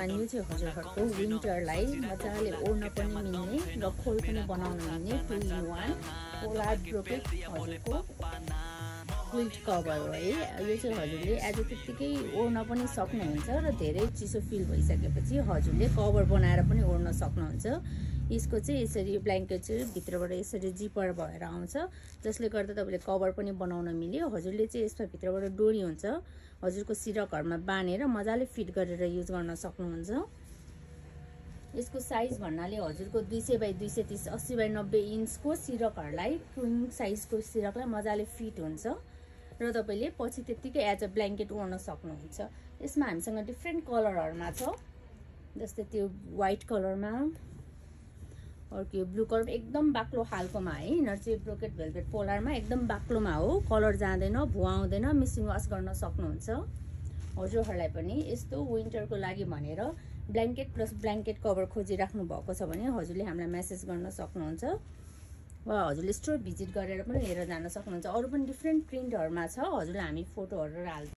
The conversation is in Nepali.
यो चाहिँ हजुरहरूको विन्टरलाई मजाले ओड्न पनि मिल्ने र खोल पनि बनाउन मिल्ने 2-in-1 पोलार ब्रोकेट हजुरको क्विल्ट कभर हो है। यो चाहिँ हजुरले एज त्यत्तिकै ओड्न पनि सक्नुहुन्छ र धेरै चिसो फिल भइसकेपछि हजुरले कभर बनाएर पनि ओड्न सक्नुहुन्छ। यसको चाहिँ यसरी ब्ल्याङ्केट चाहिँ भित्रबाट यसरी जिपर भएर आउँछ, जसले गर्दा तपाईँले कभर पनि बनाउन मिल्यो। हजुरले चाहिँ यसमा भित्रबाट डोरी हुन्छ, हजुरको सिरकहरुमा बाँधेर मजाले फिट गरेर युज गर्न सक्नुहुन्छ। यसको साइज भन्नाले हजुरको 200 बाइ 230 80 बाइ 90 इन्चको सिरकहरुलाई क्विन साइजको सिरकलाई मजाले फिट हुन्छ र तपाईले पछि त्यतिकै एज अ ब्ल्याङ्केट ओड्न सक्नुहुन्छ। यसमा हामीसँग डिफ्रेन्ट कलरहरुमा छ, जस्तै त्यो व्हाइट कलरमा, अर्को यो ब्लू कलर एकदम बाक्लो खालकोमा है। यिनीहरु चाहिँ ब्रोकेट भेलभेट पोलरमा एकदम बाक्लोमा हो, कलर जाँदैन, भुवा आउँदैन, मिसिङ वाश गर्न सक्नुहुन्छ। हजुरहरुलाई पनि यस्तो विन्टरको लागि भनेर ब्ल्याङ्केट प्लस ब्ल्याङ्केट कभर खोजिराख्नु भएको छ भने हजुरले हामीलाई मेसेज गर्न सक्नुहुन्छ वा हजुरले स्टोर भिजिट गरेर पनि हेरेर जान सक्नुहुन्छ। अरु पनि डिफ्रेन्ट प्रिन्टहरुमा छ, हजुरले हामी फोटोहरु हाल्छौं।